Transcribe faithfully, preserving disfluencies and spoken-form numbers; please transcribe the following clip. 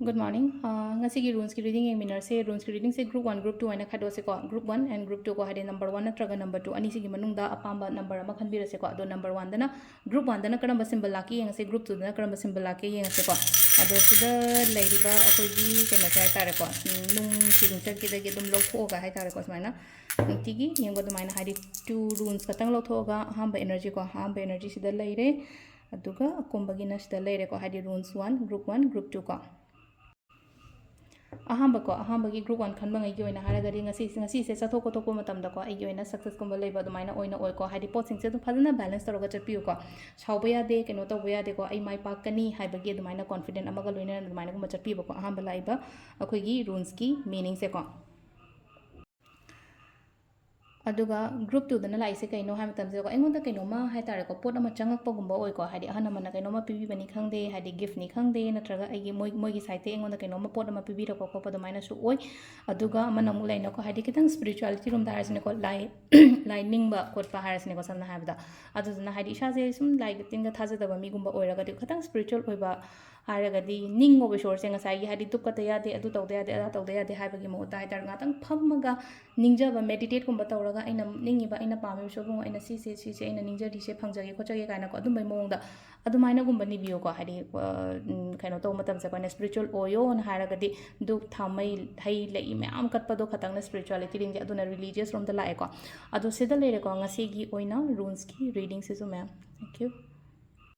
Good morning. ꯑꯥ, ꯉꯁꯤꯒꯤ runesꯀꯤ reading ꯌꯦꯡꯃꯤꯟꯅꯔꯁꯦ꯫ Runesꯀꯤ readingꯁꯦ group one, group two ꯍꯥꯏꯅ ꯈꯥꯏꯗꯣꯛꯁꯦꯀꯣ꯫ Group one and group two ꯀꯣ, ꯍꯥꯏꯗꯤ number one ꯅꯠꯇ꯭ꯔꯒ number two ꯑꯅꯤꯁꯤꯒꯤ ꯃꯅꯨꯡꯗ ꯑꯄꯥꯝꯕ number ꯑꯃ ꯈꯟꯕꯤꯔꯁꯦꯀꯣ꯫ ꯑꯗꯣ number oneꯗꯅ, group oneꯗꯅ ꯀꯔꯝꯕ symbol ꯂꯥꯛꯀꯦ ꯌꯦꯡꯉꯁꯦ, group twoꯗꯅ ꯀꯔꯝꯕ symbol ꯂꯥꯛꯀꯦ ꯌꯦꯡꯉꯁꯦꯀꯣ꯫ ꯑꯗꯣ ꯁꯤꯗ ꯂꯩꯔꯤꯕ ꯑꯩꯈꯣꯏꯒꯤ ꯀꯩꯅꯣꯁꯦ ꯍꯥꯏꯇꯥꯔꯦꯀꯣ, ꯎꯝ, ꯅꯨꯡ signature ꯁꯤꯗꯒꯤ ꯑꯗꯨꯝ ꯂꯧꯊꯣꯛꯑꯒ ꯍꯥꯏꯇꯥꯔꯦꯀꯣ, ꯁꯨꯃꯥꯏꯅ ꯅꯨꯡꯇꯤꯒꯤ ꯌꯦꯡꯕ ꯑꯗꯨꯃꯥꯏꯅ, ꯍꯥꯏꯗꯤ two runes ꯈꯛꯇꯪ ꯂꯧꯊꯣꯛꯑꯒ ꯑꯍꯥꯟꯕ energy ꯀꯣ, ꯑꯍꯥꯟꯕ energy ꯁꯤꯗ ꯂꯩꯔꯦ꯫ ꯑꯗꯨꯒ ꯑꯀꯣꯟꯕꯒꯤꯅ ꯁꯤꯗ ꯂꯩꯔꯦꯀꯣ, ꯍꯥꯏꯗꯤ runes one, group one, group two ꯀꯣ꯫ ꯑꯍꯥꯟꯕꯀꯣ, ꯑꯍꯥꯟꯕꯒꯤ group one ꯈꯟꯕꯉꯩꯒꯤ ꯑꯣꯏꯅ ꯍꯥꯏꯔꯒꯗꯤ ꯉꯁꯤ, ꯉꯁꯤꯁꯦ ꯆꯠꯊꯣꯛ ꯈꯣꯠꯇꯣꯛꯄ ꯃꯇꯝꯗꯀꯣ, ꯑꯩꯒꯤ ꯑꯣꯏꯅ successꯀꯨꯝꯕ ꯂꯩꯕ ꯑꯗꯨꯃꯥꯏꯅ ꯑꯣꯏꯅ ꯑꯣꯏꯀꯣ꯫ ꯍꯥꯏꯗꯤ ꯄꯣꯠꯁꯤꯡꯁꯦ ꯑꯗꯨꯝ ꯐꯖꯅ balance ꯇꯧꯔꯒ ꯆꯠꯄꯤꯌꯨꯀꯣ꯫ ꯁꯥꯎꯕ ꯌꯥꯗꯦ, ꯀꯩꯅꯣ ꯇꯧꯕ ꯌꯥꯗꯦꯀꯣ, ꯑꯩ ꯃꯥꯏ ꯄꯥꯛꯀꯅꯤ ꯍꯥꯏꯕꯒꯤ ꯑꯗꯨꯃꯥꯏꯅ confident ꯑꯃꯒ ꯂꯣꯏꯅꯅ ꯑꯗꯨꯃꯥꯏꯅꯒꯨꯝꯕ ꯆꯠꯄꯤꯌꯨꯕꯀꯣ, ꯑꯍꯥꯟꯕ ꯂꯥꯛꯏꯕ ꯑꯩꯈꯣꯏꯒꯤ runesꯀꯤ meaningꯁꯦꯀꯣ꯫ ꯑꯗꯨꯒ group twoꯗꯅ ꯂꯥꯛꯏꯁꯦ ꯀꯩꯅꯣ ꯍꯥꯏꯕ ꯃꯇꯝꯁꯤꯗꯀꯣ, ꯑꯩꯉꯣꯟꯗ ꯀꯩꯅꯣꯝꯃ ꯍꯥꯏꯇꯥꯔꯦꯀꯣ, ꯄꯣꯠ ꯑꯃ ꯆꯪꯉꯛꯄꯒꯨꯝꯕ ꯑꯣꯏꯀꯣ, ꯍꯥꯏꯗꯤ ꯑꯍꯜ ꯂꯃꯟꯅ ꯀꯩꯅꯣꯝꯃ ꯄꯤꯕꯤꯕꯅꯤ ꯈꯪꯗꯦ, ꯍꯥꯏꯗꯤ giftꯅꯤ ꯈꯪꯗꯦ, ꯅꯠꯇ꯭ꯔꯒ ꯑꯩꯒꯤ ꯃꯣꯏ, ꯃꯣꯏꯒꯤ sideꯇꯒꯤ ꯑꯩꯉꯣꯟꯗ ꯀꯩꯅꯣꯝꯃ ꯄꯣꯠ ꯑꯃ ꯄꯤꯕꯤꯔꯛꯄ ꯈꯣꯠꯄ ꯑꯗꯨꯃꯥꯏꯅꯁꯨ ꯑꯣꯏ꯫ ꯑꯗꯨꯒ ꯑꯃꯅ ꯑꯃꯨꯛ ꯂꯩꯅꯀꯣ, ꯍꯥꯏꯗꯤ ꯈꯤꯇꯪ spiritualityꯔꯣꯝꯗ ꯍꯥꯏꯔꯁꯤꯅꯦꯀꯣ, ꯂꯥꯏ, ꯂꯥꯏ ꯅꯤꯡꯕ ꯈꯣꯠꯄ ꯍꯥꯏꯔꯁꯤꯅꯦꯀꯣ, ꯁꯝꯅ ꯍꯥꯏꯔꯕꯗ꯫ ꯑꯗꯨꯗꯨꯅ ꯍꯥꯏꯗꯤ ꯏꯁꯥꯁꯦ ꯁꯨꯝ ꯂꯥꯏꯒ ꯇꯤꯟꯒ ꯊꯥꯖꯗꯕ ꯃꯤꯒꯨꯝꯕ ꯑꯣꯏꯔꯒꯗꯤ ꯈꯤꯇꯪ spiritual ꯑꯣꯏꯕ ꯍꯥꯏꯔꯒꯗꯤ ꯅꯤꯡꯉꯣꯕ ꯏꯁꯣꯔꯁꯦ, ꯉꯁꯥꯏꯒꯤ ꯍꯥꯏꯗꯤ ꯙꯨꯞ ꯀꯠꯇ ꯌꯥꯗꯦ, ꯑꯗꯨ ꯇꯧꯗ ꯌꯥꯗꯦ, ꯑꯗꯥ ꯇꯧꯗ ꯌꯥꯗꯦ ꯍꯥꯏꯕꯒꯤ ꯃꯍꯨꯠꯇ ꯍꯥꯏꯇꯥꯔꯦ, ꯉꯥꯛꯇꯪ ꯐꯝꯃꯒ ꯅꯤꯡꯖꯕ, meditateꯀꯨꯝꯕ ꯇꯧꯔꯒ ꯑꯩꯅ ꯅꯤꯡꯉꯤꯕ, ꯑꯩꯅ ꯄꯥꯝꯃꯤꯕ ꯏꯁꯣꯔ ꯏꯕꯨꯡꯉꯣ, ꯑꯩꯅ ꯁꯤꯁꯦ, ꯁꯤꯁꯦ ꯑꯩꯅ ꯅꯤꯡꯖꯔꯤꯁꯦ ꯐꯪꯖꯒꯦ ꯈꯣꯠꯆꯒꯦ ꯀꯥꯏꯅꯀꯣ, ꯑꯗꯨꯝꯕꯩ ꯃꯑꯣꯡꯗ ꯑꯗꯨꯃꯥꯏꯅꯒꯨꯝꯕ ꯅꯤꯕꯤꯌꯨꯀꯣ꯫ ꯍꯥꯏꯗꯤ, ꯑ, ꯎꯝ, ꯀꯩꯅꯣ ꯇꯧꯕ ꯃꯇꯝꯁꯦ ꯑꯩꯈꯣꯏꯅ spiritual ꯑꯣꯏꯌꯣꯅ ꯍꯥꯏꯔꯒꯗꯤ ꯙꯨꯞ, ꯊꯥꯎꯃꯩ, ꯍꯩ ꯂꯩ ꯃꯌꯥꯝ ꯀꯠꯄꯗꯣ ꯈꯇꯪꯅ spiritualityꯔꯤꯡꯁꯦ, ꯑꯗꯨꯅ religiousꯔꯣꯝꯗ ꯂꯥꯛꯑꯦꯀꯣ꯫ ꯑꯗꯣ ꯁꯤꯗ ꯂꯩꯔꯦꯀꯣ ꯉꯁꯤꯒꯤ ꯑꯣꯏꯅ runesꯀꯤ readingꯁꯤꯁꯨ, ma'am. Thank you.